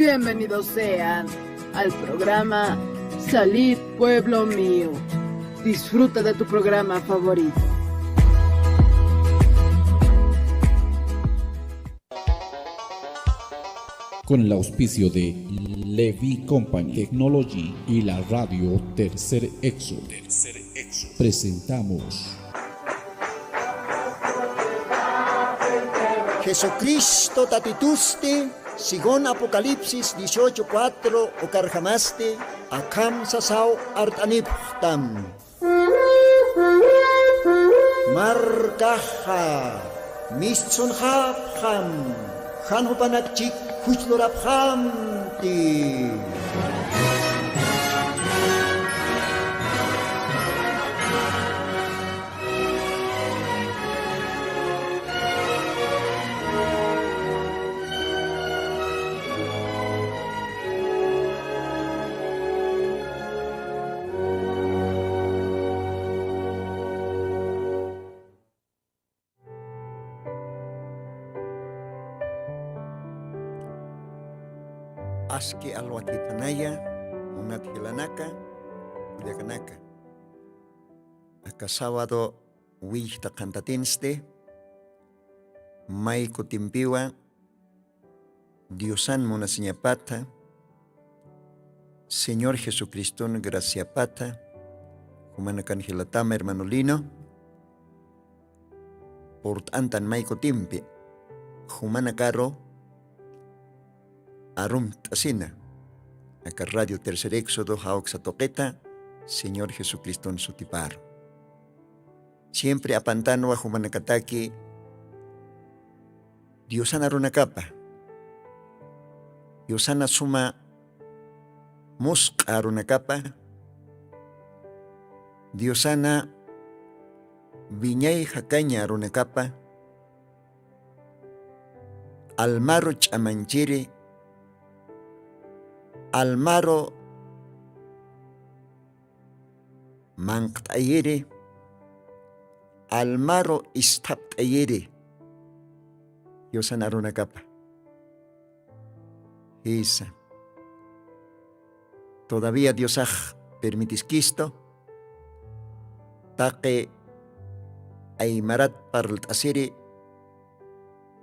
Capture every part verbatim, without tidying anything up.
Bienvenidos sean al programa Salid, pueblo mío. Disfruta de tu programa favorito. Con el auspicio de Levi Company Technology y la radio Tercer Éxodo, presentamos Jesucristo tatitusti, según Apocalipsis dieciocho cuatro, ukarjamasti akham sasaw art'anipxtam. Markaxa mistsunxapxam, jan jupanakchik juchlurapxamti. Aski alwakithanaya, munat jilanaka, kullakanaka. Aka sábado willta qhantatinsti, may kutimpiwa Diosan munasiñapatha, Señor Jesucriston graciapatha, jumanakan jilatama hermano Lino, purt'antan may kutimpi, jumanakaru arumt'asina, aka Radio Tercer Éxodo jawksa tuqita, Señor Jesucriston sutiparu. Siempre apantanwa jumanakataki Diosana runakapa, Diosana suma musq'a runakapa, Diosana wiñay jakaña runakapa, almaru ch'amanchiri, almaru manqt'ayiri, almaru isthapt'ayiri, Diosan arunakapa. Jisa. Todavía Diosax permitiskistu, taqi aymarat parlt'asiri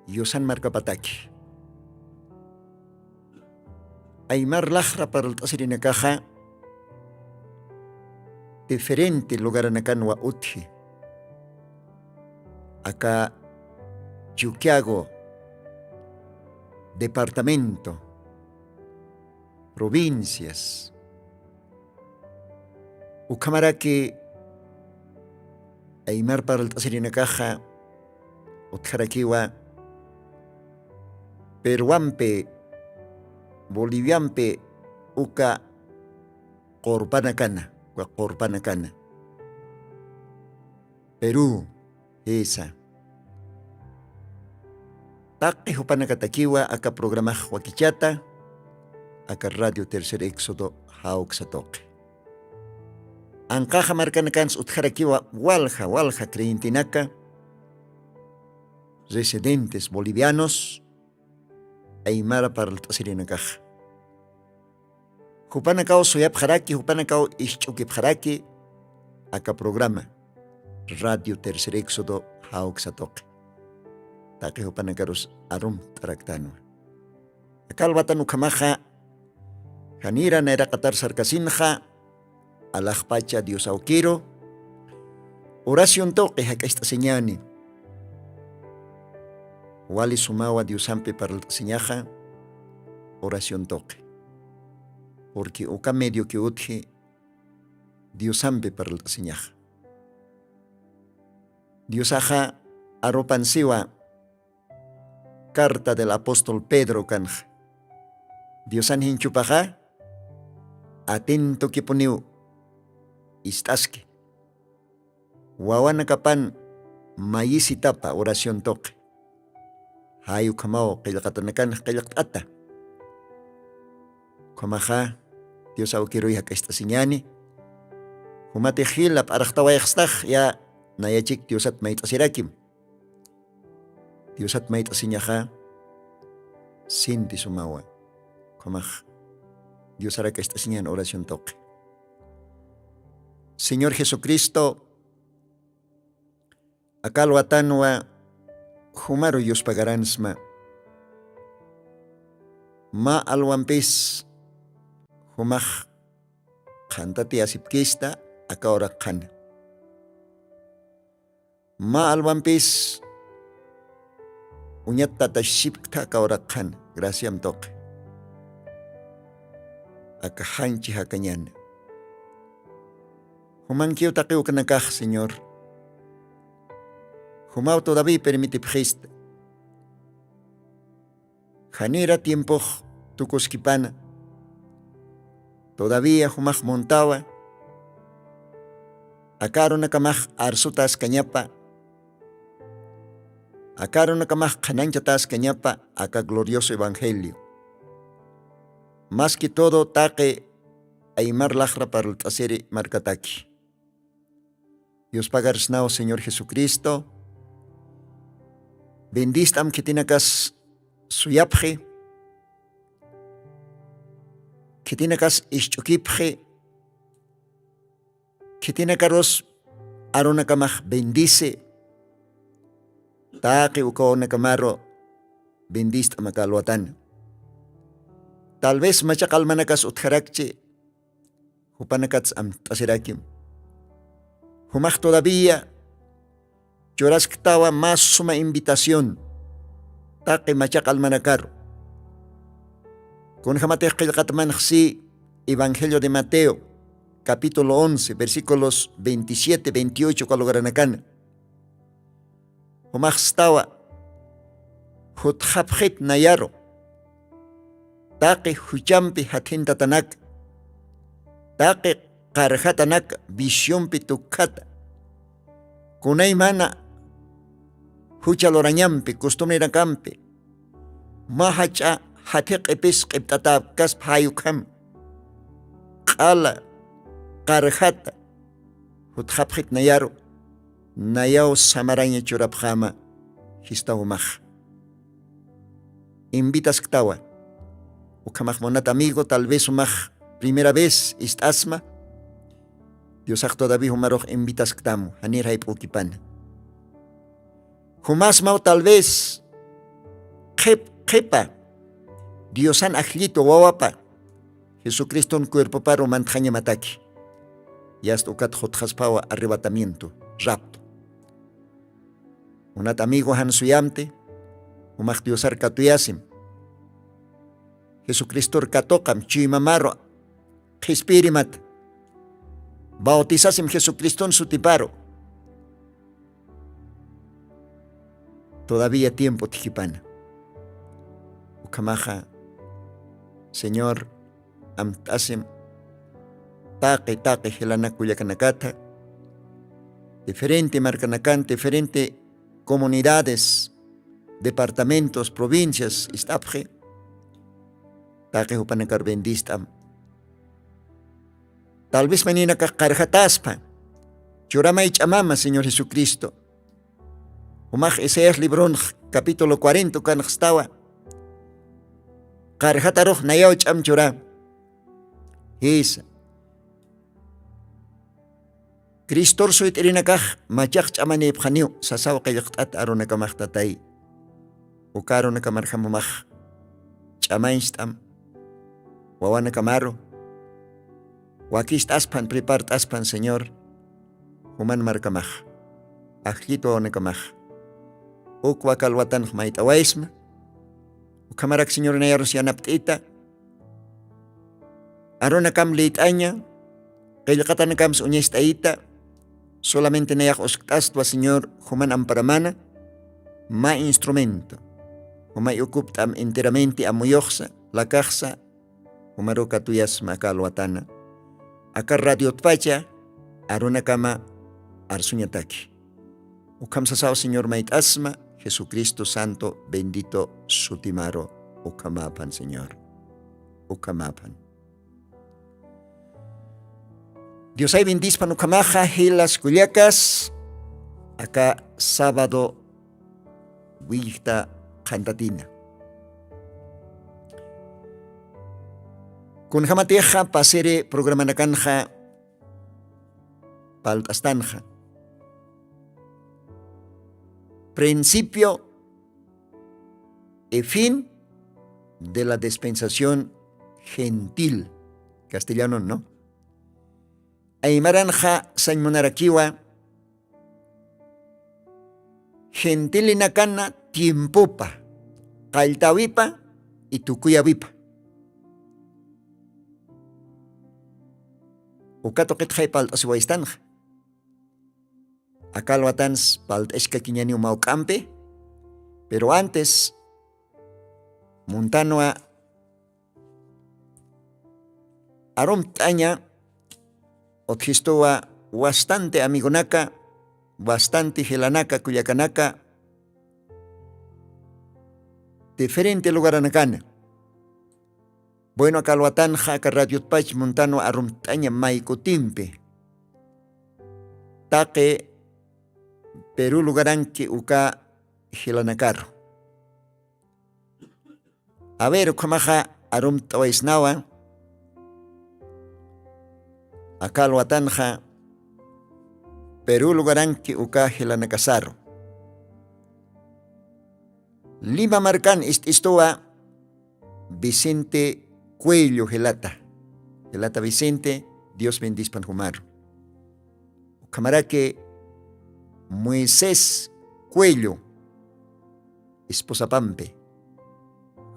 Yusan markapataki. Aymar laxra parlt'asirinakaxa diferente lugaranakanwa utji. Aka Chuquiago departamento, provincias, ukhamaraki aymar parlt'asirinakaxa utjarakiwa Peruampi, Boliviampi uka qurpanakana, uka qurpanakana. Perú, jisa. Taqi jupanakatakiwa aka programax wakichata, aka Radio Tercer Éxodo jawksa tuqi. Anqaxa markanakans utjarakiwa walja, walja creyentenaka, residentes bolivianos, aymara parlt'asirinakaxa. Jupanakaw suyapxaraki, jupanakaw isch'ukipxaraki aka programa Radio Tercer Éxodo jawksa tuqi. Taqi jupanakarus arumt'araktanwa. Aka alwatan ukhamaxa, janira nayraqatar sarkasinxa, alaxpacha Dios awkiru oración tuqi jak'acht'asiñäni. Wali sumawa Diosampi parlt'asiñaxa oración tuqi. Porque uka medioki utji Diosampi parlt'asiñaxa. Diosaxa arupan siwa carta del apóstol Pedro kanxa. Diosan jinchupaxa atentokipuniw ist'aski. Wawanakapan mayisitapa oración tuqi. Jay ukhamaw qillqatanakanx qillqt'ata. Ukhamaxa Dios awkiruy jak'acht'asiñäni. Jumatix jila p'arxtawayxstax ya nayachik Diosat mayt'asirakim. Diosat mayt'asiñaxa sinti sumawa. Ukhamax diosarak ist'asiñan oración tuqi. Señor jesucristo, akalwatanwa jumaru yuspagaransma. Ma alwampis jumax qhantati asipkista akawrakxana. Ma alwampis uñattata sipkta akawrakxana graciam tuqi. Aka janchi jakañana jumankiw taqiwknakax señor. Jumaw todavi permitipxista. Janira tiempox tukuskipana. Todavía jumax muntawa. Aka arunakamax arsutaskañapa. Aka arunakamax qhanañchataskañapa aka glorioso evangelio. Maski todo taqi aymar laxra parlt'asiri markataki. Yuspagarsnaw señor jesucristo. Bendist'am khitinakas suyapxi. Khitinakas isch'ukipxi. Khitinakarus arunakamax bendisi. Taqi ukawanakamaru bendist'am aka alwatana. Tal vez machaq almanakas utjarakchi. Jupanakats amt'asirakim. Jumax todavía churasktawa mas suma invitación. Taqi machaq almanakaru. Kunjamatix qillqatmanxsi evangelio de mateo capítulo once versículos veintisiete veintiocho uka lugaranakana. Jumaxstawa jutxapxit nayaru. Taqi juchampi jathintatanaka. Taqi qarjatanaka visiompi tukkhata. Kunaymana jucha lurañampi costumbrerakampi. Ma jach'a jathiq'ipis q'ipt'atäpkaspa jay ukham. Q'ala qarjata jutxapxit nayaru. Nayaw samaraña churapxama. Jistawmax invitasktawa. Ukhamax munat amigo tal vez umax primera vez ist'asma. Diosax todavía jumarux invitasktamu janir jayp'ukipana. Jumasmaw tal vez qhip qhipa diosan ajllitu wawapa jesucriston cuerpoparu mantxañamataki. Yasta ukat jutxaspawa arrebatamiento rapto. Unat amigo jan suyamti umax diosar katuyasim. Jesucristor katuqam chuymamaru qhispirimata. Bautisasim jesucriston sutiparu. Todavía tiempo thijipana. Ukhamaxa señor amt'asim taqi taqi jilanakullakanakata diferente markanakan diferente comunidades departamentos provincias ist'apxi. Taqi jupanakar bendist'am. Tal vez maninakax qarjataspa. Churamay ch'amama señor jesucristo. Jumax isaías libronx capítulo cuarenta ukanxstawa. Qarjatarux nayaw ch'am chura. Jisa. Cristor suyt'irinakax machaq ch'amanïpxaniw sasaw qillqt'at arunakamaxtatay. Uka arunakamarjamumax ch'amañcht'am. Wawanakamaru wakicht'asphan prepart'asphan señor. Juman markamax ajllit wawanakamax uk wakalwatanx mayt'awaysma. Ukhamarak señor nayarus yanapt'ita. Arunakam lït'aña. Qillqatanakams uñast'ayita. Solamente nayax uskt'astwa señor juman amparamana. Mä instrumento jumay ukupt'am enteramente amuyuxsa lakaxsa. Jumaru katuyasma aka alwatana aka radiotpacha arunakama arsuñataki. Ukham sasaw señor mayt'asma jesucristo santo bendito sutimaru. Ukhamaphan señor. Ukhamaphan. Diosay bendispan ukhamaxa jilas kullakas aka sábado willkta qhantatina. Kunjamatixa pasiri programanakanxa palt'astanxa principio y fin de la dispensación gentil, castellano no. Aymaranxa sañmunarakiwa gentilinakana tiempopa, qalltawipa y tukuyawipa. Uka tuqitxay palt'asiwaystanxa. Akalwatans palt'askakiñani umawk'ampi. Pero antes muntanwa arumt'aña utjistuwa bastante amigonaka, bastante jilanaka kullakanaka diferente lugaranakana. Bueno, akalwatanxa aka radiotpach muntanwa arumt'aña maykutimpi taqi peru lugaranki uka jilanakaru. A ver ukhamaxa arumt'awaysnawa. Akalwatanxa peru lugaranki uka jilanakasaru. Lima markan ist'istuwa vicente cuello jilata. Jilata vicente, dios bendispan jumaru. Ukhamaraki moisés cuello esposapampi.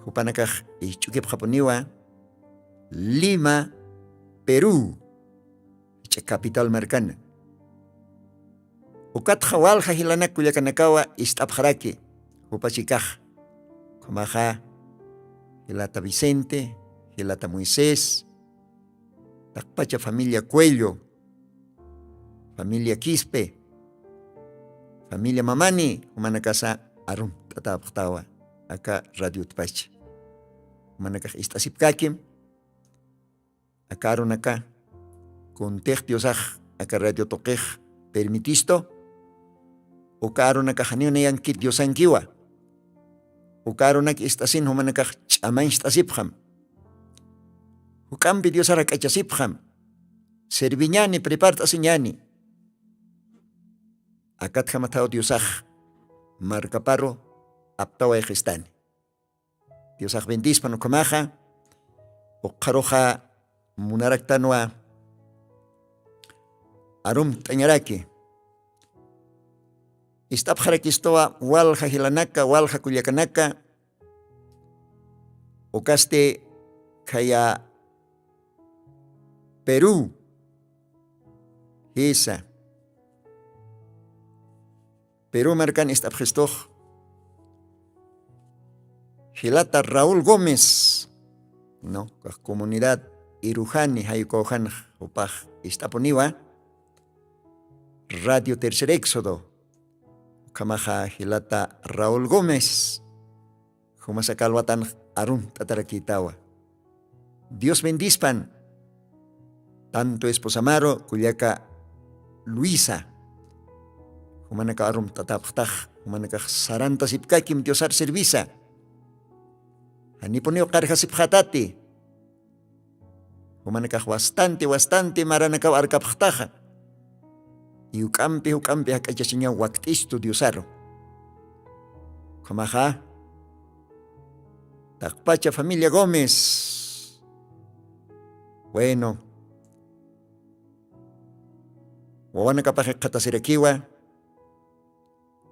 Jupanakax ich'ukipxapuniwa lima peru. Ich'a capital markana. Ukatxa walja jilanak kullakanakawa ist'apxaraki jupachikax. Ukhamaxa jilata vicente, jilata moisés, taqpacha familia cuello, familia quispe, familia mamani jumanakasa arumt'atapxtawa aka radiotpacha. Jumanakax ist'asipkakim. Aka arunaka kuntix diosax aka radio tuqix permitistu. Uka arunakax janiw nayankit diosankiwa. Uka arunak ist'asin jumanakax ch'amancht'asipxam. Juk'ampi diosar jak'achasipxam. Serviñani prepart'asiñani. Akatjamathaw diosax markaparu aptawayxistani. Diosax bendispan ukhamaxa. Uqharuxa munaraktanwa arumt'añaraki. Ist'apxarakistuwa walja jilanaka walja kullakanaka. Ukasti khaya peru jisa peru markan ist'apxistux jilata raúl gómez, no kax comunidad irujani jayukawjanx jupax ist'apuniwa radio tercer éxodo. Ukhamaxa jilata raúl gómez. Jumasakalwatan arumt'atarakitawa. Dios bendispan. Tanto esposamaru kullaka luisa. Jumanaka arumt'atapxtax jumanakax sarantasipkakim diosar servisa. Janipuniw qarjasipxatati. Jumanakax wastanti wastanti maranakaw arkapxtaxa. Yuk'ampi juk'ampi jak'achachiñaw wakt'istu diosaru. Ukhamaxa taqpacha familia gómez. Bueno, wawanakapax iqhatasirakiwa.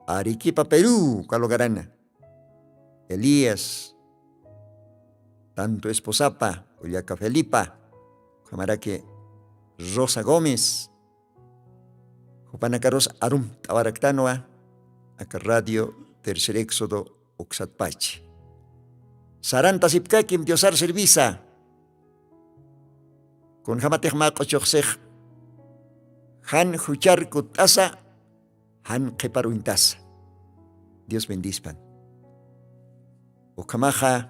Arequipa perú kalugarana. Elías, tanto esposapa kullaka felipa, ukhamaraki rosa gómez. Jupanakarus arumt'awaraktanwa aka radio tercer éxodo uksatpachi. Sarantasipkakim diosar servisa. Kunjamatix mä q'uchuxsix jan juchar kutt'asa jan qhipar uñtasa. Dios bendispan. Ukhamaxa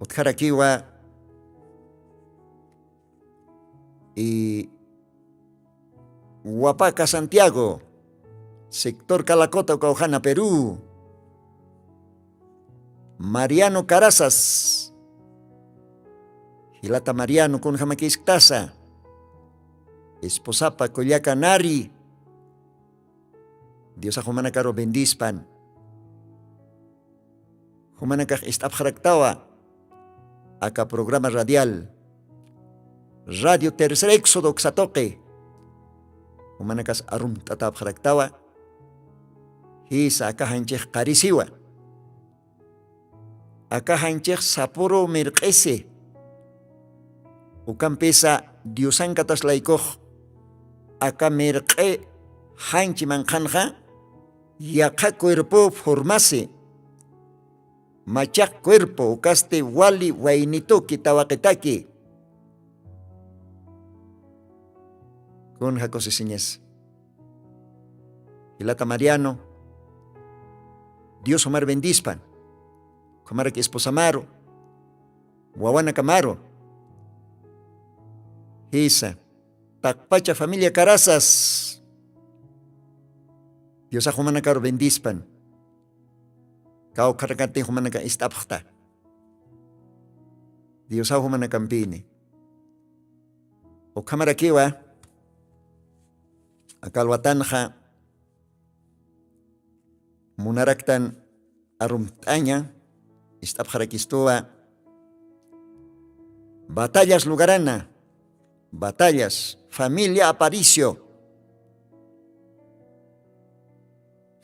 utjarakiwa y wapaka santiago sector calacota ukawjana perú. Mariano carazas Jilata Mariano kunjamakiskatasa, esposapa kullaka Nari, Diosax jumanakaru bendispan. Jumanakax ist'apxaraktawa aka programa radial radio tercer éxodo uksatuqi. Jumanakas arumt'atapxaraktawa. Jisa aka janchix qarisiwa, aka janchix sapuru mirq'isi. Ukampisa diosankatas laykux aka mirq'i janchi manqhanxa yaqha cuerpo formasi, machaq cuerpo ukasti wali waynituki tawaqitaki. Kunja kusisiñas jilata Mariano, Dios jumar bendispan. Ukhamaraki esposamaru, wawanakamaru. Jisa, taqpacha familia Carasas, Diosax jumanakaru bendispan. Kawkharakatin jumanaka ist'apxta. Diosaw jumanakampini. Ukhamarakiwa akalwatanxa munaraktan arumt'aña ist'apxarakistuwa. Batallas lugarana, batallas, familia Aparicio,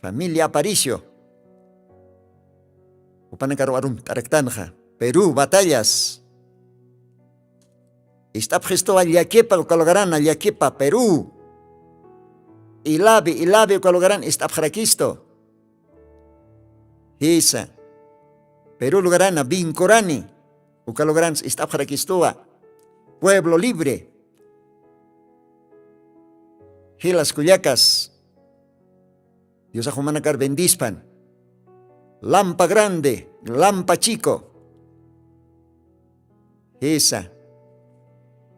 familia Aparicio. Upanakaru arumt'araktanxa Perú, batallas. Ist'apxistuwa llakipa uka lugarana, llakipa Perú. Ilabi, ilabi uka lugarana ist'apxarakistu. Jisa, Perú lugarana, Vincorani uka lugarana ist'apxarakistuwa. Pueblo libre. Jilas kullakas, Diosax jumanakar bendispan. Lampa grande, lampa chico. Jisa,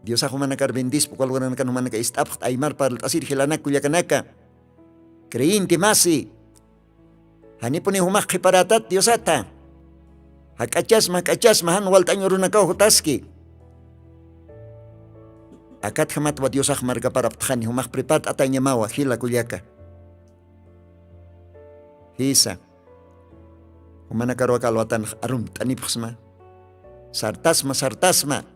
Diosax jumanakar bendispa uka lugaranakan jumanaka ist'apxta aymar parlt'asir jilanak kullakanaka. Creyente masi, janipuni jumax qhiparätat Diosata. Jak'achasma jak'achasma jan walt'añ urunakaw jutaski. Akatjamatwa Diosax markaparaptxani jumax prepart'atañamawa jila kullaka. Jisa, jumanakaruwaka alwatanx arumt'anipxsma. Sartasma sartasma.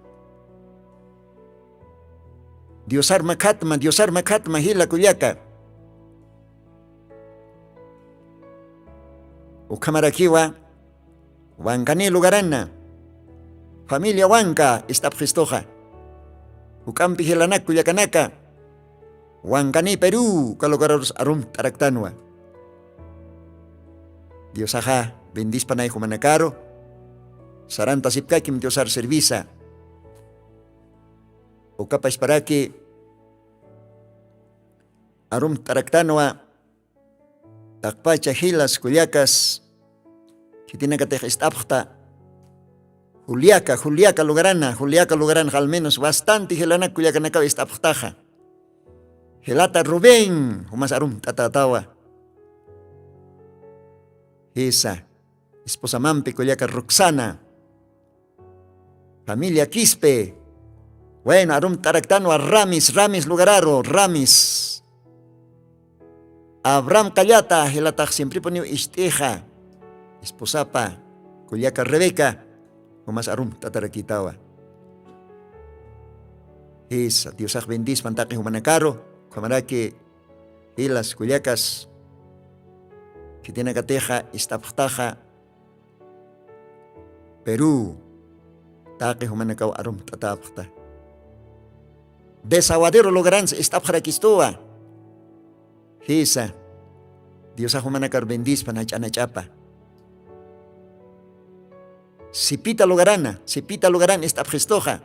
Diosar makhatma diosar makhatma jila kullaka. Ukhamarakiwa, wankani lugarana, familia wanka ist'apxistuxa. Juk'ampi jilanak kullakanaka, wankani Perú uka lugararus arumt'araktanwa. Diosaxa bendispanay jumanakaru. Sarantasipkakim diosar servisa. Ukapasparaki arumt'araktanwa. Taqpacha jilas kullakas, khitinakatix ist'apxta. Juliaka juliaka lugarana juliaka lugaranxa almenos bastante jilanak kullakanakaw ist'apxtaxa. Jilata rubén jumas arumt'atatawa. Jisa, esposamampi kullaka roxana, familia quispe. Wayna arumt'araktanwa ramis ramis lugararu ramis. Abraham qallata jilatax siemprepuniw ist'ixa. Esposapa kullaka rebeca, jumas arumt'atarakitawa. Jisa diosax bendispan taqi jumanakaru. Ukhamaraki jilas kullakas, khitinakatixa ist'apxtaxa. Perú, taqi jumanakaw arumt'atapxta. Desaguadero lugaransa ist'apxarakistuwa. Jisa, diosax jumanakar bendispan jach'anach'apa. Sipita lugarana sipita lugaran ist'apxistuxa.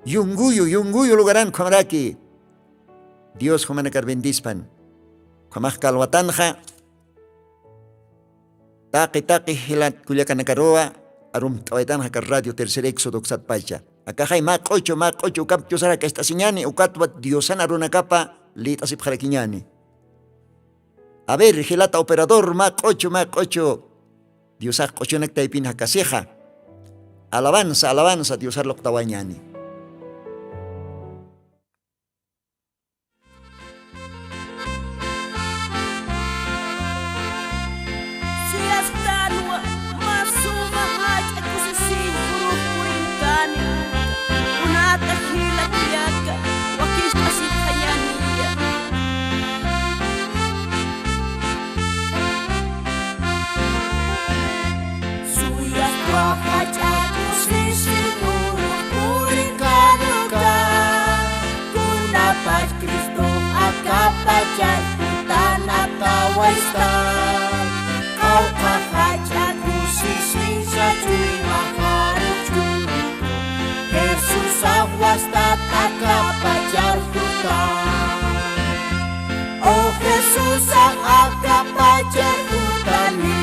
Yunguyu yunguyu lugaran ukhamaraki. Dios jumanakar bendispan. Ukhamax kalwatanxa. Taqi taqi jilat kullakanakaruwa arumt'awaytanxa aka radio tercer éxodo uksatpacha. Akaxay mä q'uchu mä q'uchu ukap diosar jak'acht'asiñani ukatwa diosan arunakapa lït'asipxarakiñani. A ver jilata operador mä q'uchu mä q'uchu. Diosax q'uchunak taypin jakasixa. Alabanza, alabanza, Diosar luqtawañani. Siyastan wa-, masuma jach'a kusisiñ urux purinkani. Kunata jila kullaka, wakist'asipxañaniya. Suyaspa jach'a kusisiñ urux purinkani uka, kunapach Cristox akapachar jutanakawa istan. Qawqha jach'a kusisiñsa chuyma jaruch churitu, Jesusax wastat akapachar jutan. O Jesusax akapachar jutani.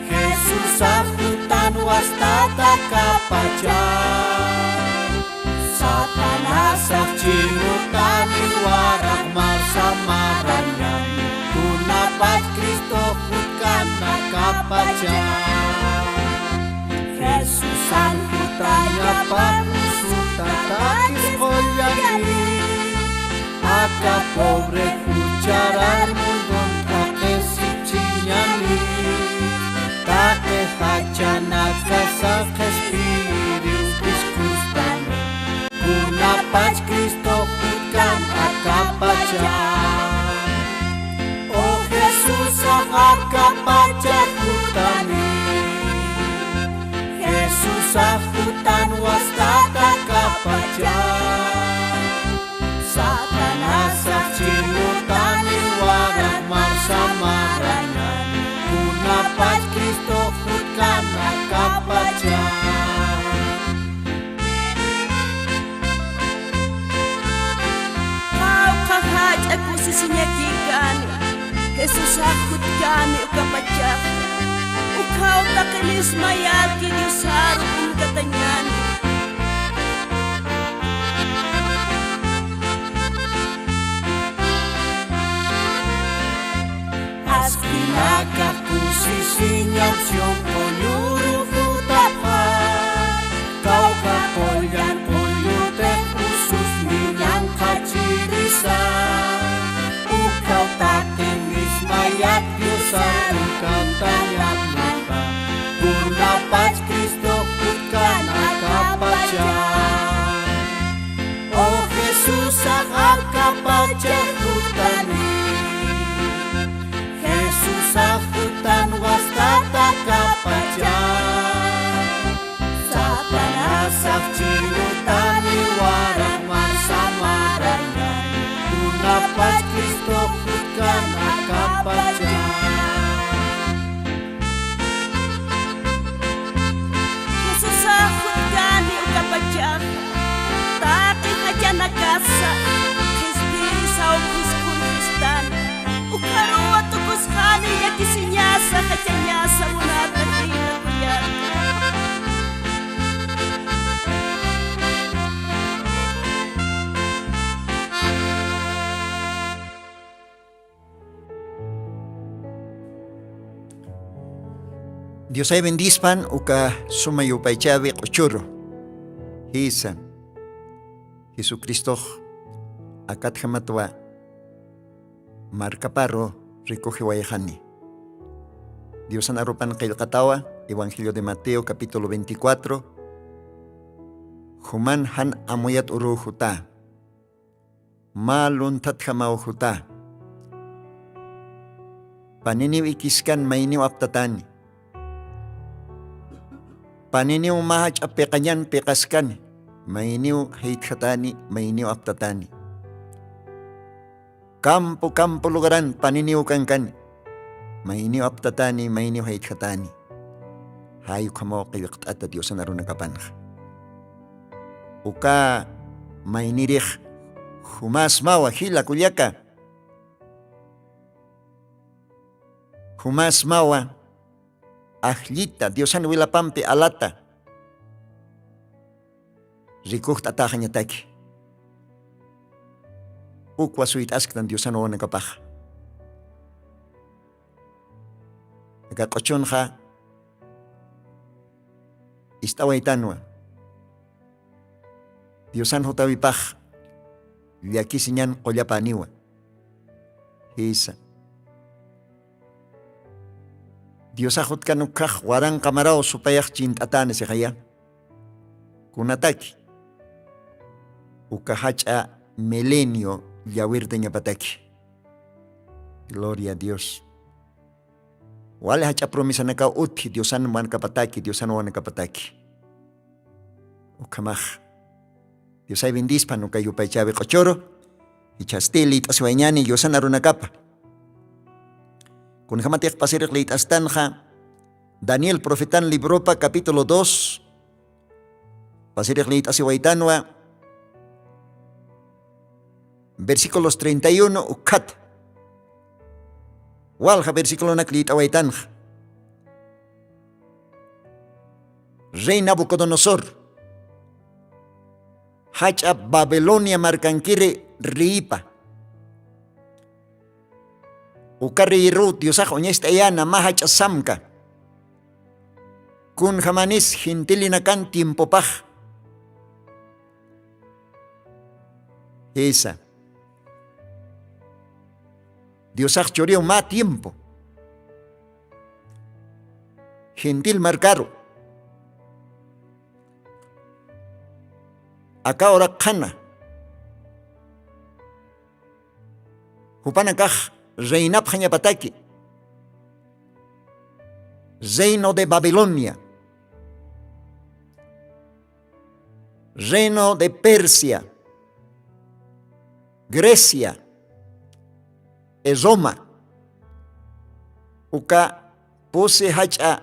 Jesusax jutan wastat akapachar. Satanasax chinutani, waraq marsa marañan, kunapach Cristox jutkan akapachar. Jesusan jutañapan usuta takis qullani. Aka pobre jucharan mundun t'aqhisichiñani. Taqi jachanakasa qhispiyiriw phiskustan. Kunapach Cristox jutkan akapachar. O Jesusax akapachar jutani. Jesusax jutan wastat akapachar. Satanasax chinutani, waraq marsa marañan, kunapach Cristox jutkan akapachar. Qawqha jach'a kusisiñakinkani, Jesusax jutkani ukapachaxa. Ukhaw taqi mismayatki Diosaru uñkatañäni. Askinakax kusisiñam Sión qullüru jutapxä, kawkha qullan qullutix ususniñan qhachirisa. Ukhaw taqi mismayat Diosaru uñkatañäni, kunapach Cristox jutkan akapachar. O Jesusax akapachar jutani. Jesusax jutan wastat akapachar. Satanasax chinutani, waraq marsa marañan, kunapach Cristox jutkan akapachar. Jesusax jutkani ukapachaxa, taqi jachanakasa qhispiyirisaw phiskuntani. Ukharuw tukusxani llakisiñasa, jachañasa, munata jila kullaka. Diosay bendispan uka suma yupaychäwi q'uchüru. Jisa, Jesucristox akatjamatwa markaparu rikujiwayxani. Diosan arupan qillqatawa, Evangelio de Mateo, capítulo veinticuatro. Juman jan amuyat uruw jutä. Mä lunthatjamaw jutä. Paniniw ikiskan, mayniw aptatäni. Paniniw mä jach'a piqañan piqaskani, mayniw jaytjatäni, mayniw aptatäni. Campo, campo lugaran paniniw kankani, mayniw aptatäni, mayniw jaytjatäni. Jay ukhamaw qillqt'ata Diosan arunakapanxa. Uka maynirix jumäsmawa, jila kullaka. Jumäsmawa ajllita Diosan wilapampi alata rikujt'atäxañataki. Ukwa suyt'asktan Diosan wawanakapaxa. Aka q'uchunxa ist'awaytanwa. Diosan jutawipax llakisiñan qullapaniwa. Jisa. Diosax jutkanukxax waranqamaraw supayax chint'atani sixaya. Kunataki uka jach'a milenio llawirtañapataki. Gloria a Dios. Wali jach'a promesanakaw uthi diosan wanakapataki diosan wanakapataki. Ukhamax diosay bendispan uka yupaychawi q'uchuru. Ichhasti liyt'asiwayñani diosan arunakapa. Kunjamatix pasirix liyt'astanxa daniel profetan libropa capítulo dos. Pasirix liyt'asiwaytanwa versículos treinta y uno ukkhat. Walja versículonak liyt'awaytanxa. Rey nabucodonosor jach'a babilonia markankiri riyipa. Uka riyiruw diosax uñast'ayana mä jach'a samka. Kunjamanis gentilinakan tiempopax. Jisa. Diosax churiw mä tiempo gentil markaru aka uraqxana jupanakax reinapxañapataki reino de babilonia, reino de persia, grecia, roma. Uka pusi jach'a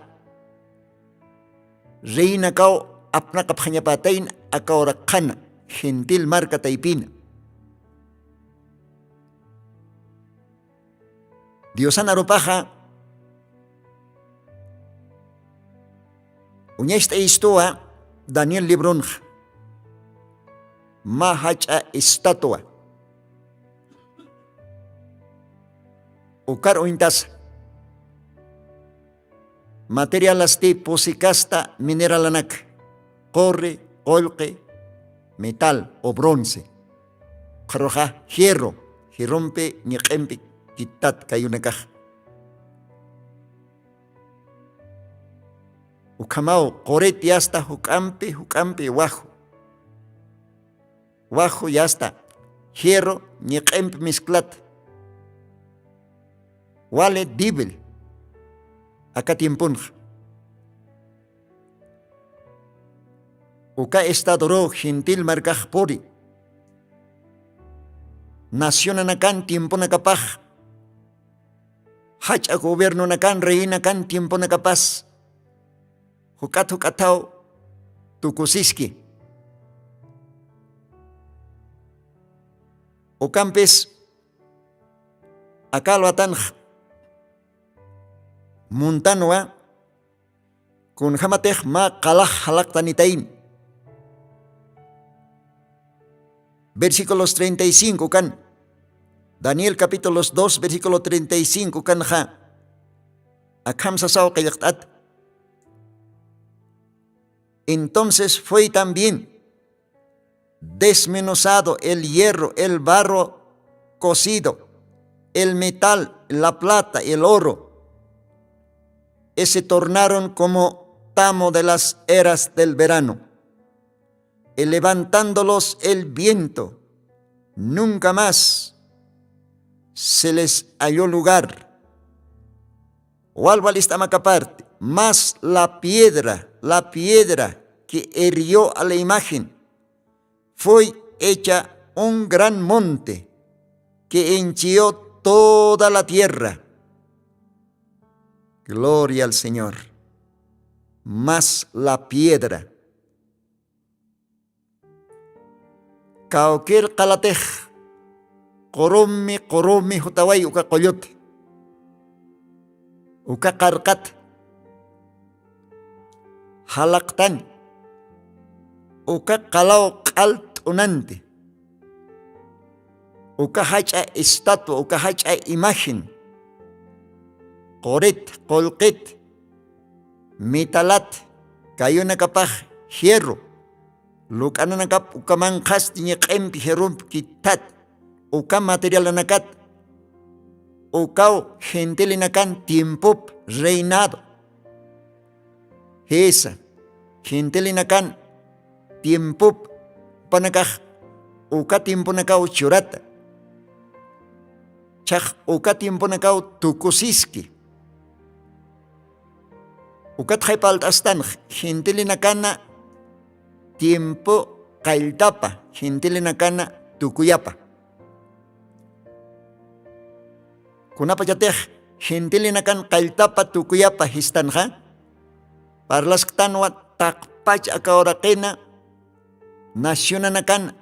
reinakaw apnaqapxañapätayna aka uraqxana gentil marka taypina. Diosan arupaxa uñacht'ayistuwa daniel libronxa mä jach'a estatua. Ukar uñtasa materialasti pusikasta mineralanak qurri qullqi metal o bronce. Qhruxa hierro hierrompi ñiq'impi kittat kayunakax. Ukhamaw qurit yasta juk'ampi juk'ampi waju waju yasta hierro ñiq'impi mezclat. Wali débil aka tiemponxa. Uka estadoruw gentil markax puri nacionanakan tiemponakapax jach'a gobiernonakan reyinakan tiemponakapas juk'at juk'athaw tukusiski. Ukampis aka alwatanx muntanwa kunjamatix mä qalax jalaqtanitayn. Versículos treinta y cinco kan daniel capítulos dos versículo treinta y cinco kanxa akham sasaw qillqt'at. Entonces fue también desmenuzado el hierro, el barro cocido, el metal, la plata, el oro, y se tornaron como tamo de las eras del verano, y levantándolos el viento, nunca más se les halló lugar. Walwal ist'amakaparti, mas la piedra, la piedra que hirió a la imagen, fue hecha un gran monte que hinchió toda la tierra. Gloria al Señor. Mas la piedra. Kawkir qalatix qurumi qurumi jutaway uka qulluta. Uka qarqata jalaqtani uka qalaw q'al t'unanti. Uka jach'a estatua uka jach'a imagen qurit qullqit mitalat kayunakapax hierro, luk'ananakap ukamanqhasti ñiq'impi hierrompi kithat, uka materialanakat ukaw gentilinakan tiempop reinado. Jisa, gentilinakan tiempop panakax uka tiemponakaw churata. Chax uka tiemponakaw tukusiski. Ukat jaypalt'astanx, gentilinakana tiempo qalltapa, gentilinakana tukuyapa. Kunapachatix gentilinakan qalltapa tukuyapa jistanxa, parlasktanwa taqpach aka uraqina nacionanakan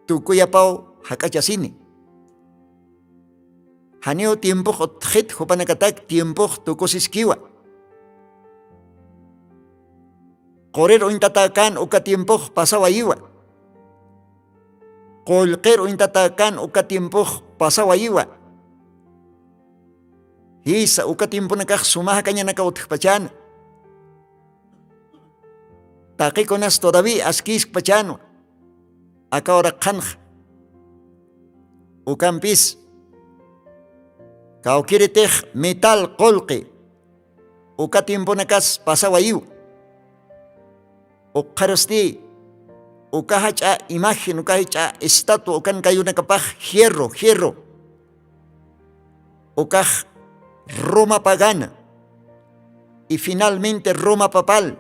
tukuyapaw jak'achasini. Janiw tiempox utxit jupanakatak tiempox tukusiskiwa. Qurir uñtatakan uka tiempox pasawayiwa. Qullqir uñtatakan uka tiempox pasawayiwa. Jisa, uka tiemponakax suma jakañanaka utjpachana. Taqikunas todavía askiskpachänwa aka uraqxanxa. Ukampis kawkiritix metal qullqi uka tiemponakas pasawayiw. Ukxarusti uka jach'a imagen, uka jach'a estatua ukan kayunakapax hierro hierro, ukax Roma pagana y finalmente Roma papal.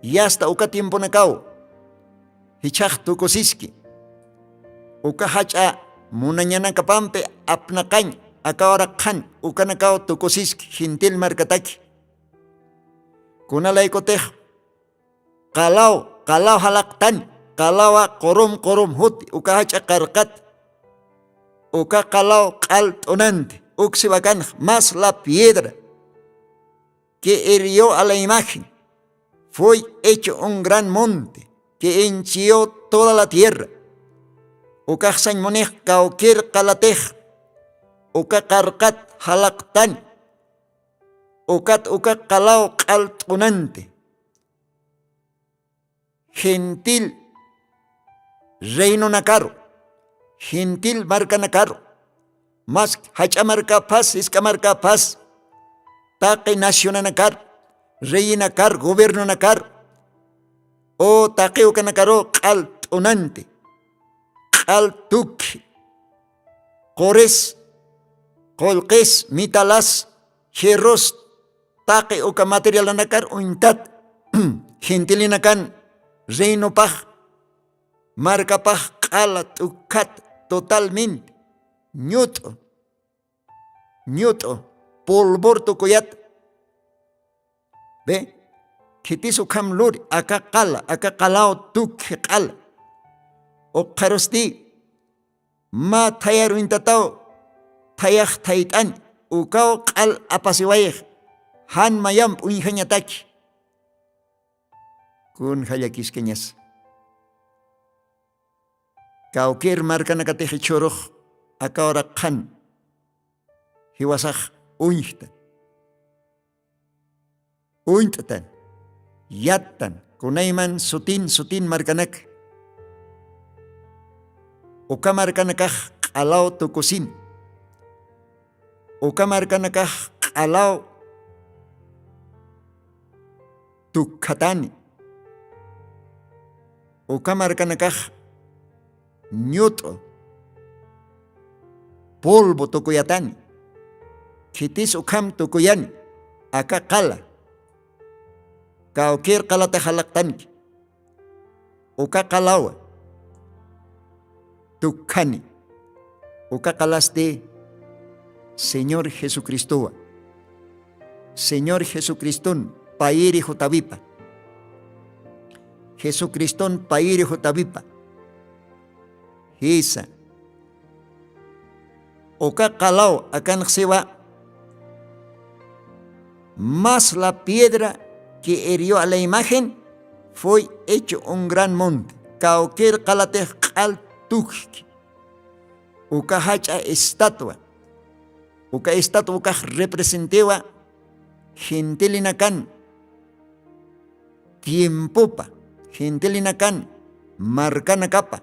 Yasta uka tiemponakaw jichhax tukusiski. Uka jach'a munañanakapampi apnaqañ aka uraqxan ukanakaw tukusiski gentil markataki. Kunalaykutix qalaw qalaw jalaqtani, qalawa qurum qurum juti uka jach'a qarqat. Uka qalaw q'al t'unanti uksiwakanx mas la piedra que hirió a la imagen, fue hecho un gran monte que hinchió toda la tierra. Ukaxsañ munix kawkir qalatix uka qarqat jalaqtani. Ukat uka qalaw q'al t'unanti gentil reinonakaru, gentil markanakaru, mas jach'a markapas jisk'a markapas, taqi nacionanakar, reyinakar, gobiernonakar, o taqi ukanakaru q'al t'unanti q'al tukhi, quris, qullqis, mitalas, hierros, taqi uka materialanakar uñtat gentilinakan reinopax markapax q'ala t'ukhat totalmente ñut'u ñut'u polvor tukuyat. Be, khitis ukham luri aka qala aka qalaw tukhi q'ala. Ukxarusti mä thayar uñtataw thayax thayt'ani ukaw q'al apasiwayix jan mayamp uñjañataki. Kunja llakiskañas kawkir markanakatix ichhurux aka uraqxan jiwasax uñjtan uñt'tan yattan kunayman sutin sutin markanaka. Uka markanakax q'alaw tukusin uka markanakax q'alaw tukkhatani. Uka markanakax ñut'u polvo tukuyatani. Khitis ukham tukuyani aka qala kawkir qalatax jalaqtanki. Uka qalawa tukkhani uka qalasti señor jesucristowa. Señor jesucriston payiri jutawipa. Jesucriston payiri jutawipa. Jisa uka qalaw akanxsiwa mas la piedra que hirió a la imagen fue hecho un gran monte. Kawkir qalatix q'al tukki uka jach'a estatua. Uka estatua ukax representiwa gentilinakan tiempopa, gentilinakan markanakapa,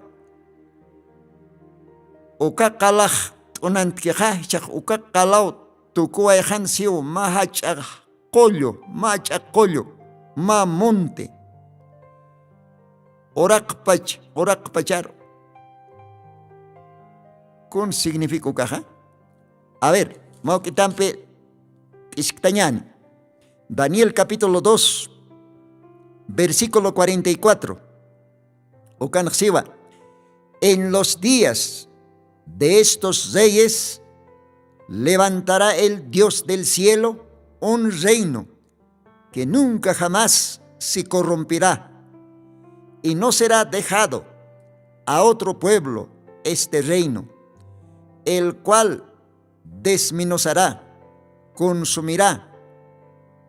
uka qalax t'unantkixa, jichhax uka qalaw tukuwayxan siw mä jach'a qullu, mä jach'a qullu, mä monte, uraqpach, uraqpacharu. ¿Kun significa ukaxa? A ver, mawk'itampi p'isktañäni. Daniel capítulo dos, versículo cuarenta y cuatro. Ukanx siwa: En los días de estos reyes levantará el Dios del cielo un reino que nunca jamás se corrompirá, y no será dejado a otro pueblo este reino, el cual desmenuzará, consumirá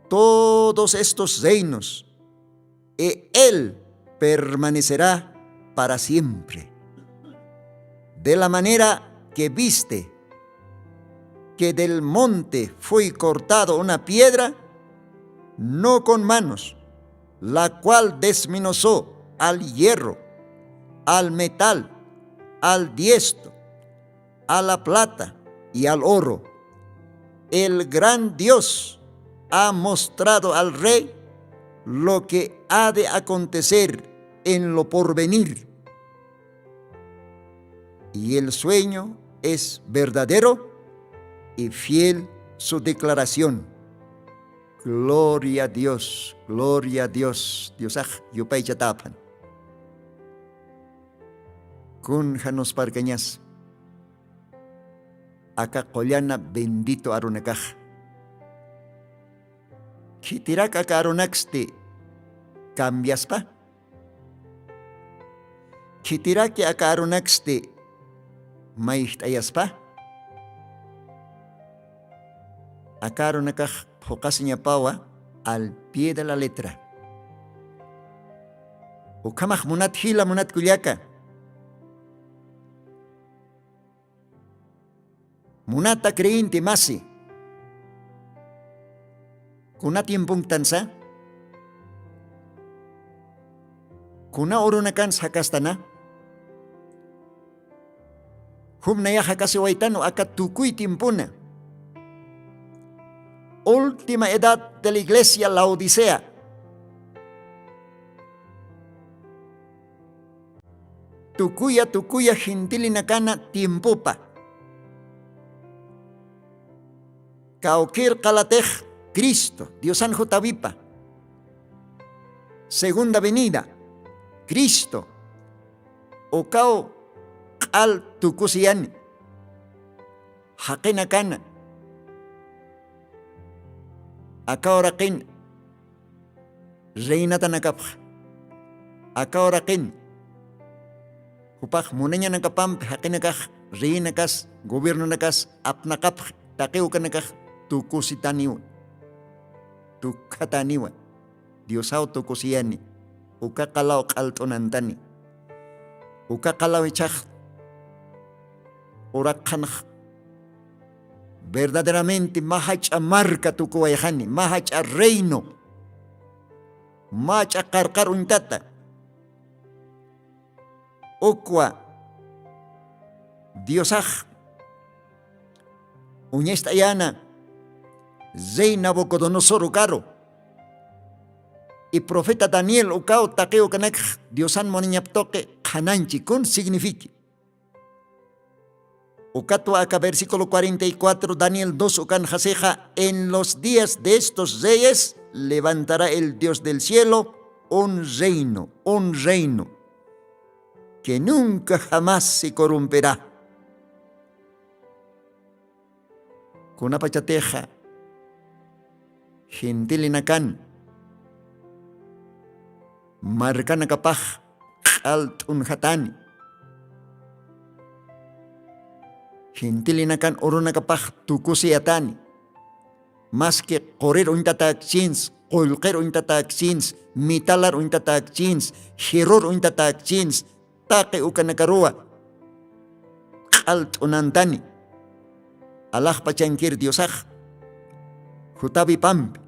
todos estos reinos, y él permanecerá para siempre. De la manera que viste que del monte fue cortado una piedra, no con manos, la cual desmenuzó al hierro, al metal, al diesto, a la plata y al oro. El gran Dios ha mostrado al rey lo que ha de acontecer en lo porvenir. Y el sueño es verdadero y fiel su declaración. Gloria a Dios, gloria a Dios. Diosax yupaychatäpan. Kun janusparkañas aka qullana bendito arunakax. Khitirak aka arunaksti cambiaspa. Khitiraki aka arunaksti mayjt'ayaspa. Aka arunakax phuqasiñapawa al pie de la letra. Ukhamax munat jila, munat kullaka, munata creyente masi, kuna tiemponktansa, kuna urunakans jakastana. Jumnayax jakasiwaytanu aka tukuy tiempona. Última edad de la iglesia Laodicea. Tukuya tukuya gentilinakana tiempopa, kawkïr qalatix Cristo Diosan jutawipa segunda venida, Cristo ukaw q'al tukusiyani. Jaqinakana aka uraqin reinatanakapxa, aka uraqin jupax munañanakapampi jaqinakax reinakas, gobiernonakas apnaqapxi, taqi ukanakax tukusitaniwa, tukhataniwa. Diosaw tukusiyani, uka qalaw q'alt'unantani. Uka qalaw jichhax uraqxanx verdaderamente mä jach'a marka tukuwayxani, mä jach'a reino, mä jach'a qarqar uñtata. Ukwa Diosax uñacht'ayäna rey Nabucodonosor ukaru. Y profeta Daniel ukaw taqi ukanakx Diosan munañap tuqi qhanañchi, kun signifiqui. Ukatwa aka versículo cuarenta y cuatro, Daniel dos ukanxasixa: En los días de estos reyes levantará el Dios del cielo un reino, un reino que nunca jamás se corromperá. Kunapachatixa gentilinakan markanakapax q'alt'unxatani, gentilinakan urunakapax tukusiyatani. Maski qurir uñtatäkchins, qullqir uñtatäkchins, mitalar uñtatäkchins, jirur uñtatäkchins, taqi ukanakaruwa q'alt'unantani. Alaxpachankir Diosax jutawipampi,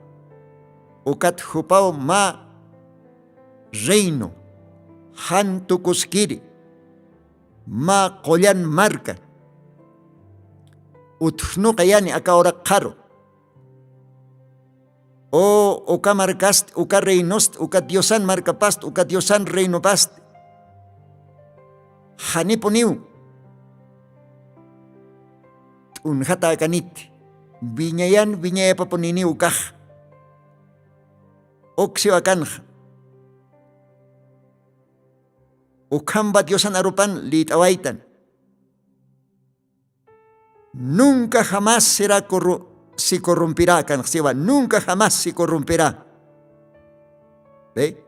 ukat jupaw mä reino, jan tukuskiri, mä qullan marka utjnuqa yani aka uraqxaru. O uka markasti, uka reinosti, uka diosan markapasti, uka diosan reinopasti, janipuniw t'unjatäkaniti. Wiñayan wiñayapapuniniw ukax. Uksiw akanxa. Ukhampa diosan arupan lït'awaytan. Nunca jamás será corru- si corrompirá kanxsiwa, nunca jamás si corrompirá. ¿Ve?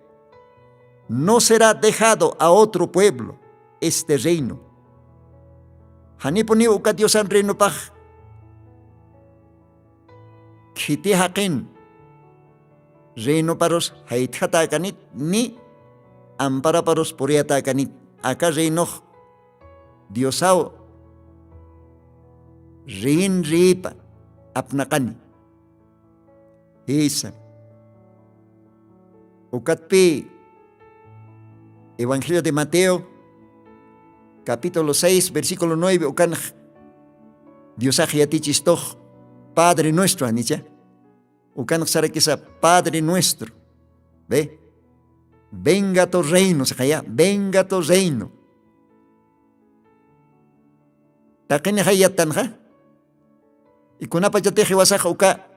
No será dejado a otro pueblo este reino. Janipuniw uka diosan reinopax khiti jaqin reinoparus jaytjatäkanit ni amparaparus puriyatäkanit. Aka reinox diosaw riyin riyipa apnaqani. Jisa. Ukatpi evangelio de mateo capítulo seis versículo nueve ukanx diosax yatichistux padre nuestro anicha. Ukanx sarakisa padre nuestro. Ve, venga tu reino saqaya, venga tu reino. Taqinixay yattanxa. Ikunapachatix iwasax uka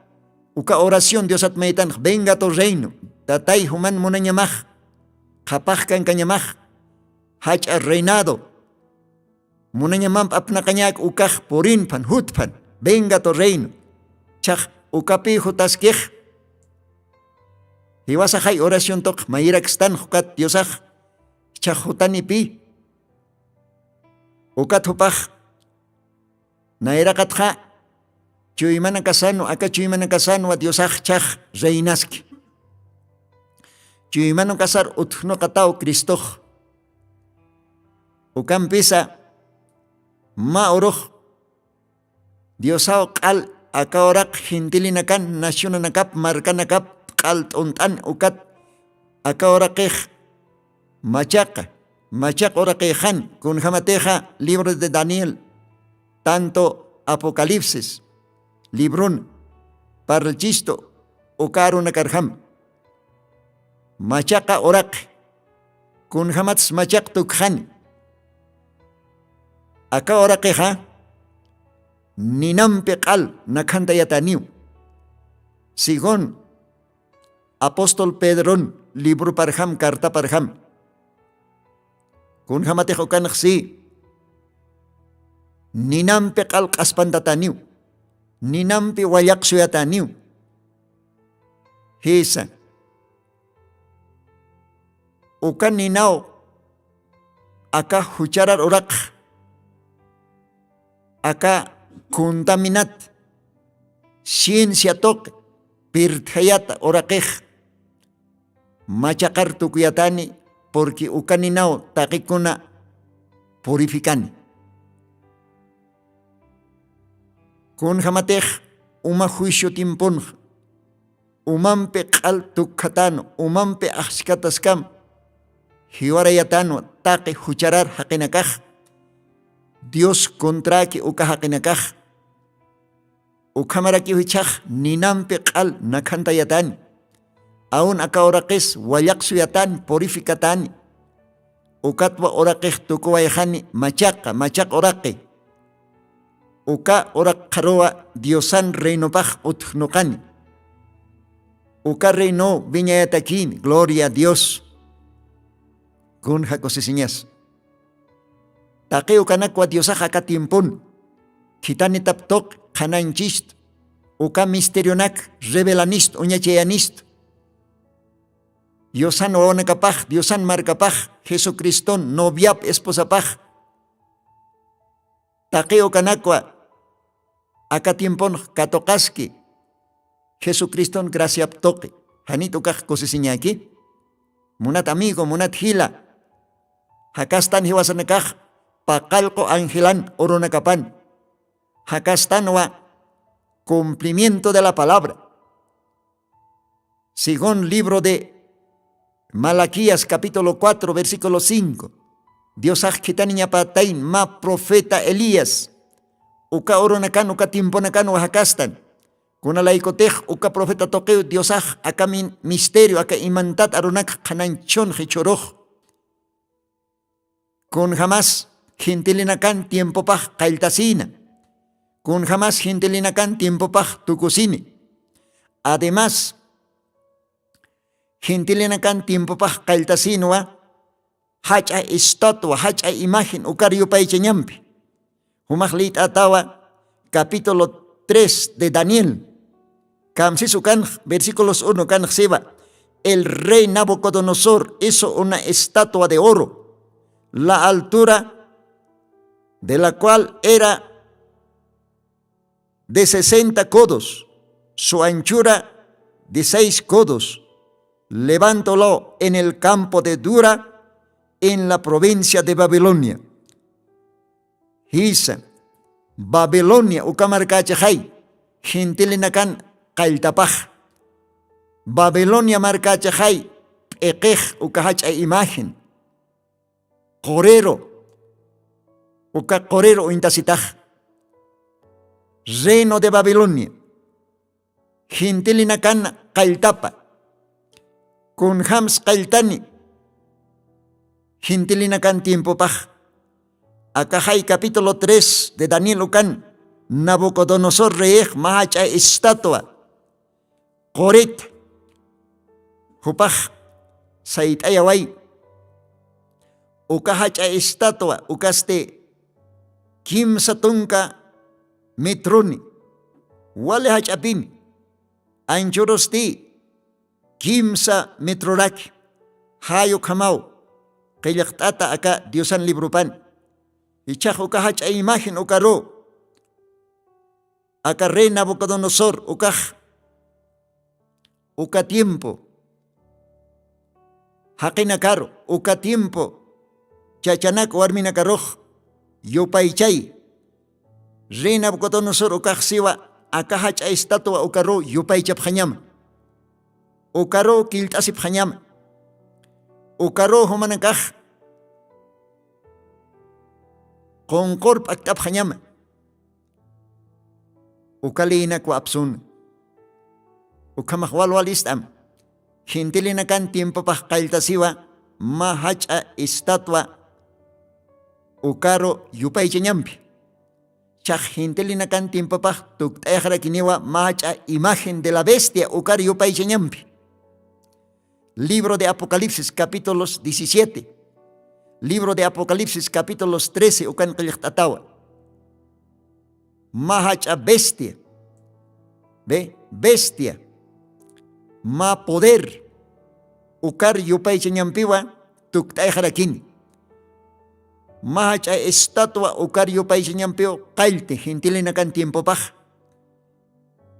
uka oración diosat maytanx venga tu reino. Tatay juman munañamax qhapax kankañamax jach'a reinado munañamamp apnaqañak ukax purinphan jutphan. Venga tu reino. Chax ukapi jutaskix jiwasaxay oración tuq mayrakstan jukat diosax chax jutanipi. Ukat jupax nayraqatxa chuymanakasanwa aka chuymanakasanwa diosax chax reinaski. Chuymanukasar utjnuqataw cristox. Ukampisa mä urux diosaw q'al aka uraq gentilinakan nacionanakap markanakap q'al t'unt'an ukat aka uraqix machaqa machaq uraqixan kunjamatixa libro de daniel tanto apocalipsis librun parlchistu uka arunakarjam. Machaqa uraqi kunjamatas machaq tukxani. Aka uraqixa ninampi q'al nakhantayataniw según apóstol pedron libruparjam cartaparjam. Kunjamatix ukanxsi ninampi q'al q'aspantataniw ninampi wallaqsuyataniw. Jisa uka ninaw aka jucharar uraqx aka contaminat ciencia tuqi pirtjayata uraqix machaqar tukuyatani. Purqui ukaninaw taqikuna purifikani. Kunjamatix uma juicio timpunxa umampi q'al tukkhatan umampi axchkataskam jiwarayatanwa taqi jucharar jaqinakax dios contraki uka jaqinakax. Ukhamarakiw jichhax ninampi q'al nakhantayatani aun aka uraqis wallaqsuyatani purifikatani. Ukatwa uraqix tukuwayxani machaqa machaq uraqi uka uraqxaruwa diosan reinopax utjnuqani. Uka reinow wiñayatakini gloria a dios. Kunja kusisiñas taqi ukanakwa diosax aka tiempon khitanitap tuqi qhananchist uka misterionak revelanist uñachayanistu. Diosan wawanakapax diosan markapax jesucriston noviap esposapax taqi ukanakwa aka tiempon katuqaski jesucriston graciap tuqi. Janit ukax kusisiñaki munat amigo munat jila. Jakastan jiwasanakax paqallqu angelan urunakapan jakastanwa cumplimiento de la palabra según libro de Malaquías capítulo cuatro, versículo cinco. Diosax khitaniñapatayn mä profeta Elías. Uka urunakan, uka tiemponakan wajakastan. Kunalaykutix uka profeta tuqiw Diosax aka min-, misterio, aka imantat arunakx qhananchun jichhurux. Kunjamas gentilinakan tiempopax qalltasïna. Kunjamas gentilinakan tiempopax tukusini. Además, gentilinakan tiempopax qalltasïnwa jach'a estatua, jach'a imagen ukar yupaychañampi. Jumax liyt'atawa capítulo tres de Daniel. Kamsis ukanx, versículos uno ukanx siwa: El rey Nabucodonosor hizo una estatua de oro, la altura de la cual era de sesenta codos, su anchura de seis codos. Levántolo en el campo de Dura, en la provincia de Babilonia. Jisa, Babilonia uka markächixay, gentilinakan qalltapax. Babilonia markächixay, p'iqix uka jach'a imagen. Qorero, uka qorero uñtasitax. Reino de Babilonia, gentilinakan qalltapa. Kunjams qalltani gentilinakan tiempopax. Akaxay capítulo tres de Daniel ukan, Nabucodonosor reyix mä jach'a estatua qorit, jupax sayt'ayaway. Uka jach'a estatua, ukasti kimsa tunka metroni, wali jach'apini, anchurusti kimsa metroraki, jay ukhamaw qillqt'ata aka Diosan libropan. Ichhax uka jach'a imagen ukaru, aka rey Nabucodonosor ukax, uka tiempo jaqinakaru, uka tiempo chachanak warminakarux yupaychay. Rey Nabucodonosor ukax siwa, aka jach'a estatua ukaru yupaychapxañama. Ukaru killt'asipxañama. Ukaru jumanakax qunqur p'akt'apxañama. Uka leyinakwa apsuna. Ukhamax walwal ist'am. Gentilinakan tiempopax qalltasiwa mä jach'a estatua ukaru yupaychañampi. Chax gentilinakan tiempopax tukt'ayaxarakiniwa mä jach'a imagen de la bestia ukar yupaychañampi. Libro de Apocalipsis, capítulos diecisiete. Libro de Apocalipsis, capítulos trece, ukan qillqt'atawa. Mä jach'a bestia. Ve, bestia. Mä poder. Ukar yupaychañampiwa tukt'ayxarakini. Mä jach'a estatua ukar yupaychañampiw qallti gentilinakan tiempopax.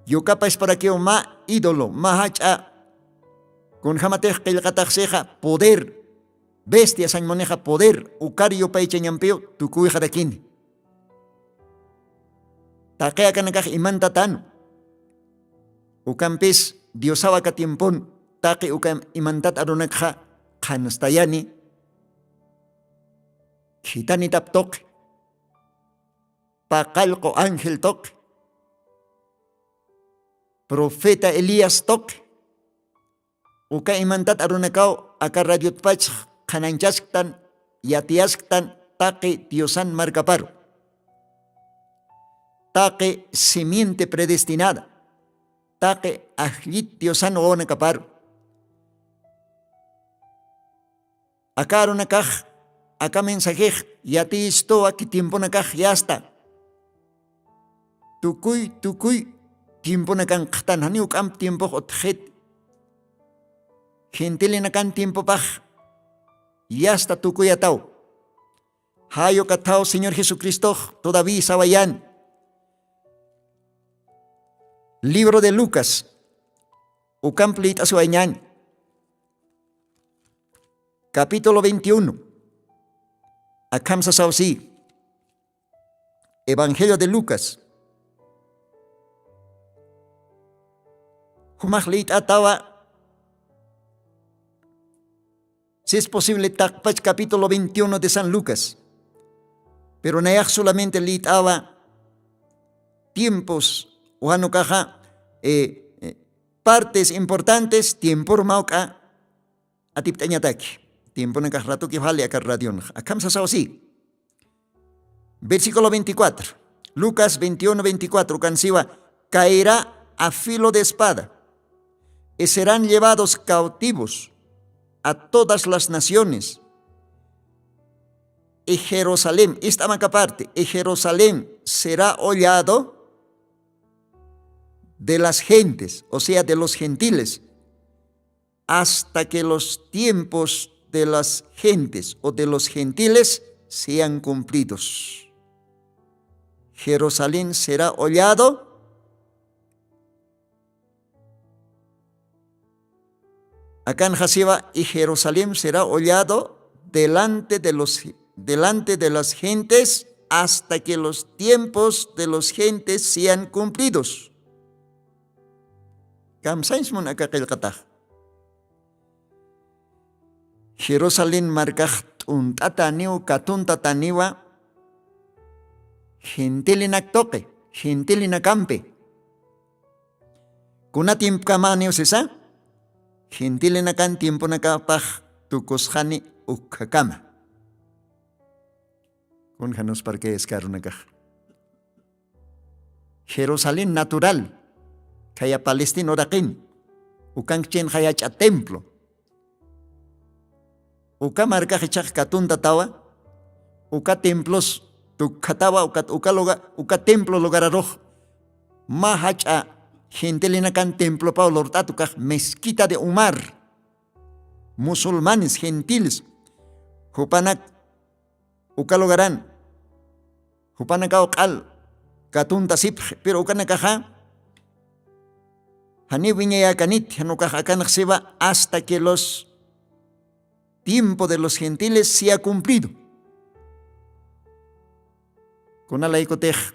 Yukapashparakiw mä ídolo, mä jach'a, kunjamatix qillqataxsixa poder, bestia sañ munixa poder, ukar yupaychañampiw tukuyxarakini. Taqi akanakax imantatanu. Ukampis Diosaw aka tiempon taqi uka imantat arunakxa qhanstayani, khitanitap tuqi, paqallqu ángel tuqi, profeta Elías tuqi, uka imantat arunakaw aka radiotpach qhananchasktan, yatiyasktan taqi Diosan markaparu. Taqi simiente predestinada, taqi ajllit Diosan wawanakaparu. Aka arunakax, aka mensajix yatiyistuwa ki tiemponakax yasta. Tukuy, tukuy tiemponakan qhtan, janiw k'amp tiempux utjxit. Gentilinakan tiempopax yasta tukuyataw. Jay uka thaw Señor Jesucristox todavía sawayan. Libro de Lucas, ukamp liyt'asiwañan. Capítulo veintiuno. Akham sasaw si. Evangelio de Lucas. Jumax liyt'atawa, Si es posible taqpach capítulo veintiuno de san lucas. Pero nayax solamente lit'awa tiempos ujanukaxa partes importantes tiempor mawk'a atipt'añataki. Tiemponakax ratuki jali akar radionxa akham sasaw si. Versículo veinticuatro, lucas veintiuno veinticuatro ukan siwa, caerá a filo de espada y serán llevados cautivos a todas las naciones. Y jerusalén, ist'amakaparte y jerusalén será hollado de las gentes, o sea de los gentiles, hasta que los tiempos de las gentes o de los gentiles sean cumplidos. Jerusalén será hollado. Akan jasiwa y jerusalén será hollado delante de los delante de las gentes hasta que los tiempos de los gentes sean cumplidos. Kamsañsmun aka qillqatax. Jerusalén markax t'unt'ataniw katuntataniwa gentilinakt'uqi gentilinakampi. Kuna tiempkamaniw sisa gentilinakan tiemponakapax tukusxani ukhakama. Kun janusparkayaskarunakax jerusalén natural khaya palestina uraqin ukankchin jayach'a templo. Uka markax ichax katuntatawa uka templos tukkhatawa uka templo lugararux mä jach'a gentilinakan templopaw lurt'at ukax mezquita de umar musulmanes gentiles jupanak uka lugaran jupanakaw q'al katuntasipxi pero ukanakaxa janiw wiñayäkaniti jan ukax akanxsiwa hasta que los tiempo de los gentiles sea cumplido. Kunalaykutix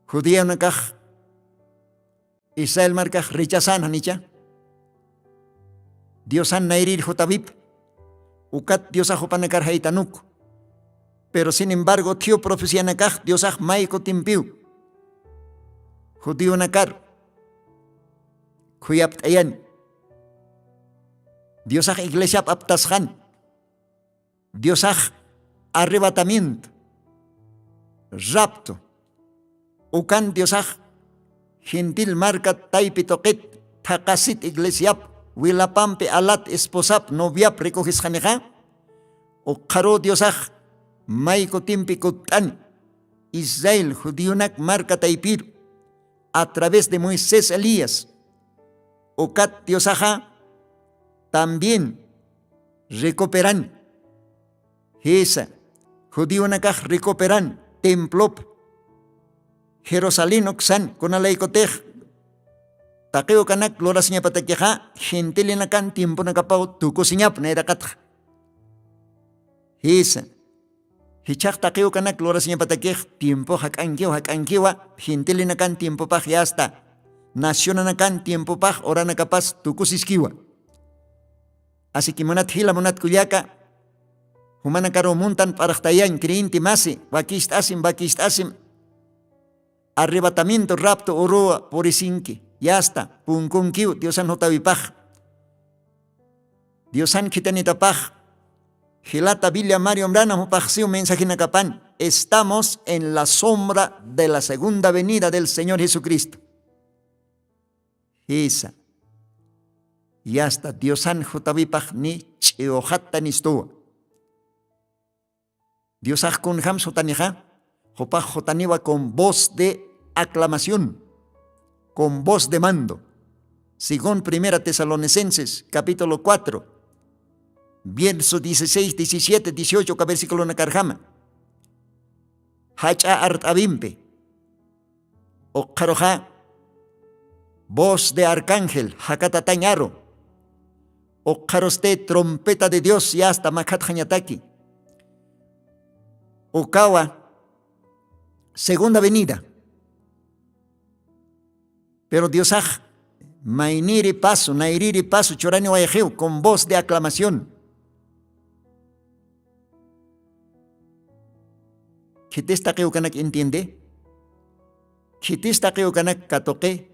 judionakax israel markax rechazan janicha diosan nayrir jutawip ukat diosax jupanakar jaytanuk. Pero sin embargo thiyu profecianakax diosax may kutimpiw judionakar khuyapt'ayan diosax iglesiap aptasxan diosax arrebatamiento rapto ukan diosax gentil marka taypi tuqit thaqasit iglesiap wilapampi alat esposap noviap rikuxisxanixa. Ukxaruw diosax may kutimpi kutt'ani israel judionak marka taypiru a través de moisés elías ukat diosaxa también recuperan jisa judionakax recuperan templop jerusalén uksan kunalaykutix taqiw kanak lurasiñapatakixa gentilinakan tiemponakapaw tukusiñap nayraqatxa. Jisa jichhax taqiw kanak lurasiñapatakix tiempo jak'ankiw jak'ankiwa gentilinakan tiempopax yasta nacionanakan tiempopax uranakapas tukusiskiwa. Asiki munat jila munat kullaka jumanakaruw muntan p'arxtayañ creyente masi wakicht'asim wakicht'asim arrebatamiento rapto uruwa purisinki yasta punkunkiw diosan jutawipax. Diosan khitanitapax jilata biblia mario mranam jupaxsiw mensajinakapan estamos en la sombra de la segunda venida del señor jesucristo. Jisa yasta diosan jutawipax ni ch'iwxatta nistuwa. Diosax kunjam sutanixa jupax jutaniwa con voz de aclamación con voz de mando. Según primera tesalonicenses capítulo cuatro verso dieciséis diecisiete dieciocho ka versiculona karjama jach'a art'awimpi ukxaruxa voz de arcángel jakatatañ aru ukxarusti trompeta de dios yasta makhatxañataki. Ukawa segunda venida. Pero diosax Mayniri paso, nayriri paso churani wayxiw con voz de aclamación. Khitis taqi ukanak entiende? Khitis taqi ukanak katuqi?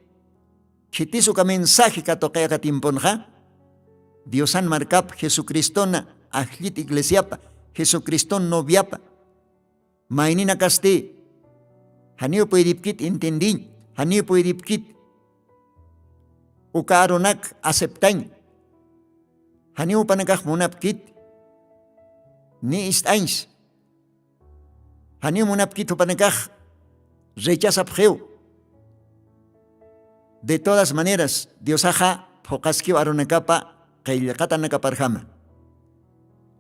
Khitis uka mensaje katuqi aka tiemponxa? Diosan markap Jesucristona ajllit iglesiapa, Jesucriston noviapa mayninakasti, janiw puydipkit entiendiñ, janiw puydipkit uka arunak aceptañ, janiw jupanakax munapkit ni ist'añs, janiw munapkit jupanakax rechazapxiw. De todas maneras diosaxa phuqaskiw arunakapa qillqatanakaparjama.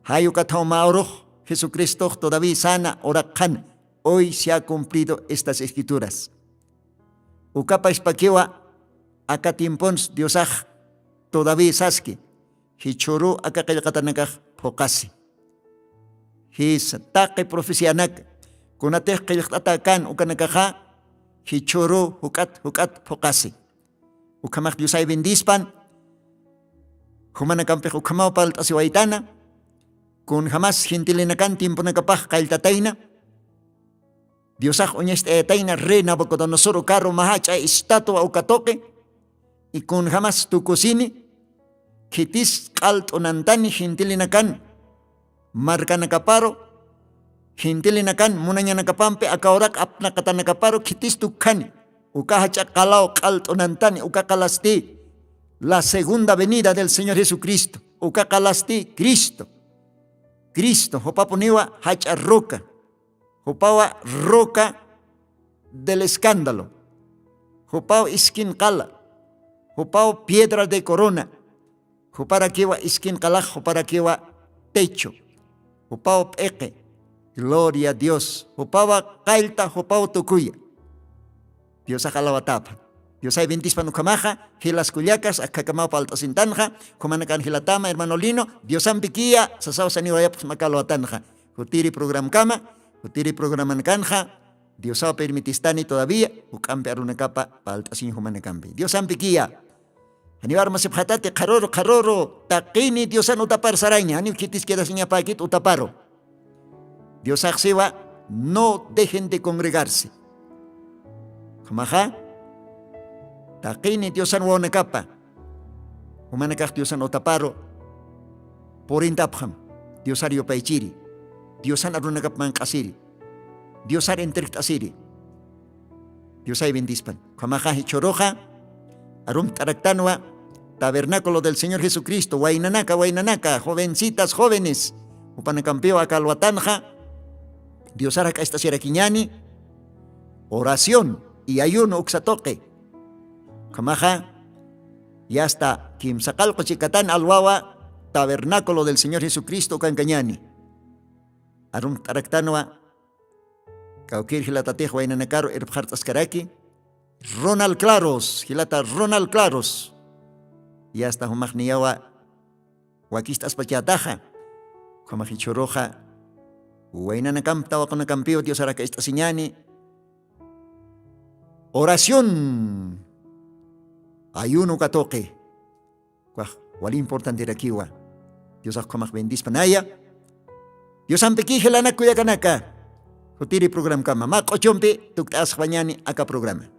Jay ukathaw mä urux jesucristox todavía sana uraqxan, hoy se ha cumplido estas escrituras. Ukapashpakiwa aka tiempons diosax todavía saski, jichhüru aka qillqatanakax phuqasi. Jisa taqi profecianaka kunatix qillqt'ata kan ukanakaxa jichhüru juk'at juk'at phuqasi. Ukhamax diosay bendispan. Jumanakampix ukhamaw palt'asiwaytana. Kunjamas gentilinakan tiemponakapax qalltatayna, diosax uñacht'ayatayna rey nabucodonosor ukaru mä jach'a estatua uka tuqi. Y kunjamas tukusini khitis q'alt'unantani gentilinakan markanakaparu, gentilinakan munañanakapampi aka uraq apnaqatanakaparu khitis tukkhani. Uka jach'a qalaw q'alt'unantani uka qalasti la segunda venida del señor jesucristo. Uka qalasti cristo. Cristo jupapuniwa jach'a roca, jupawa roca del escándalo, jupaw iskin qala, jupaw piedra de corona, juparakiwa iskin qalax juparakiwa techo, jupaw p'iqi. Gloria a dios jupawa qallta jupaw tukuya. Diosax alawatapha. Diosay bendispan ukhamaxa jilas kullakas akhakamaw palt'asintanxa. Jumanakan jilatama hermano lino diosampikiya sasaw saniwayapxsma aka alawatanxa. Jutiri programkama, jutiri programanakanxa diosaw permitistani todavía juk'ampi arunakapa palt'asiñ jumanakampi diosampikiya. Janiw armasipxatati qharuru qharuru taqini diosan utapar saraña janiw khitis quedasiñapäkit utaparu. Diosaxsiwa no dejen de congregarse. Ukhamaxa taqini diosan wawanakapa jumanakax diosan utaparu purintapxam. Diosar yupaychiri, diosan arunakap manq'asiri, diosar entrejt'asiri. Diosay bendispan. Ukhamaxa jichhuruxa arumt'araktanwa tabernáculo del señor jesucristo waynanaka waynanaka jovencitas jóvenes, jupanakampiw aka alwatanxa diosar jak'acht'asirakiñani. Oración y ayuno uksa tuqi. Ukhamaxa yasta kimsa qallqu chikatan alwawa tabernáculo del señor jesucristo ukankañani. Arumt'araktanwa kawkir jilatatix waynanakaru irpxart'askaraki ronald claros jilata ronald claros. Yasta jumaxniyawa wakist'aspachätaxa. Ukhamax jichhuruxa waynanakamp tawaqunakampiw diosaraka ist'asiñani. Oración ayuno katuqi. Kwax wali importanterakiwa. Diosax ukhamax bendispanaya. Diosampiki jilanak kullakanaka. Jutiri programkama mä q'uchumpi tukt'asxpañani aka programa.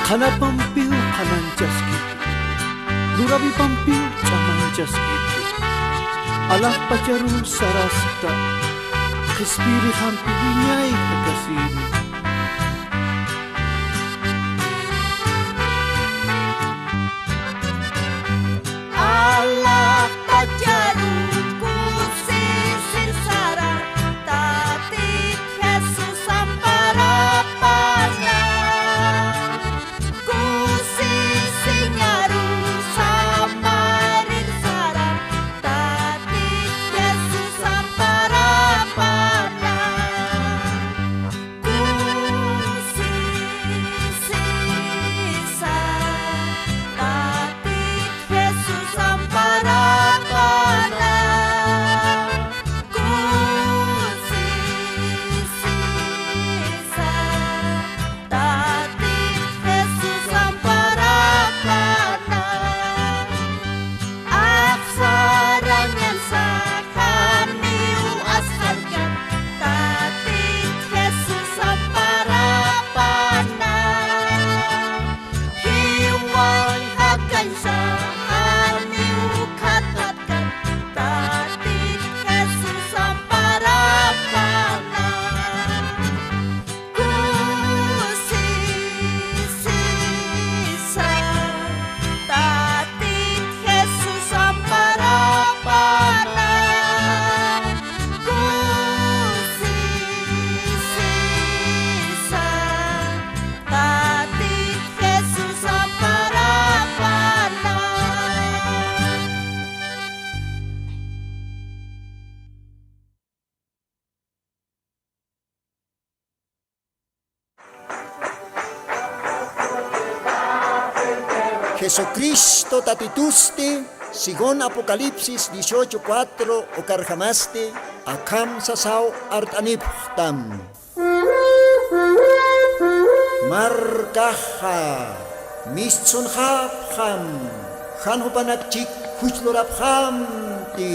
Qhanapampiw qhananchaskiti, lurawipampiw ch'amanchaskiti. Alaxpacharuw sarasta, qhispiyirixampi wiñay jakasiri. Alaxpacharuw kusisir sara, Tatit Jesús amparapanä. Kusisiñaruw samarir sara, Tatit Jesús amparapanä. Kusisisa, Tatit Jesús amparapanä. Kusisisa, Tatit Jesús amparapanä. Axsarañansa janiw asxarkan, Tatit Jesús amparapanä. Jiwan jakañsa janiw khatxatkan, Tatit Jesús amparapanä. Kusisisa, Tatit Jesús amparapanä. Kusisisa, Tatit Jesús amparapanä. Jesucristo Tatitusti, según Apocalipsis dieciocho cuatro ukarjamasti, akham sasaw art'anipxtam. Markaxa mistsunxapxam, jan jupanakchik juchlurapxamti.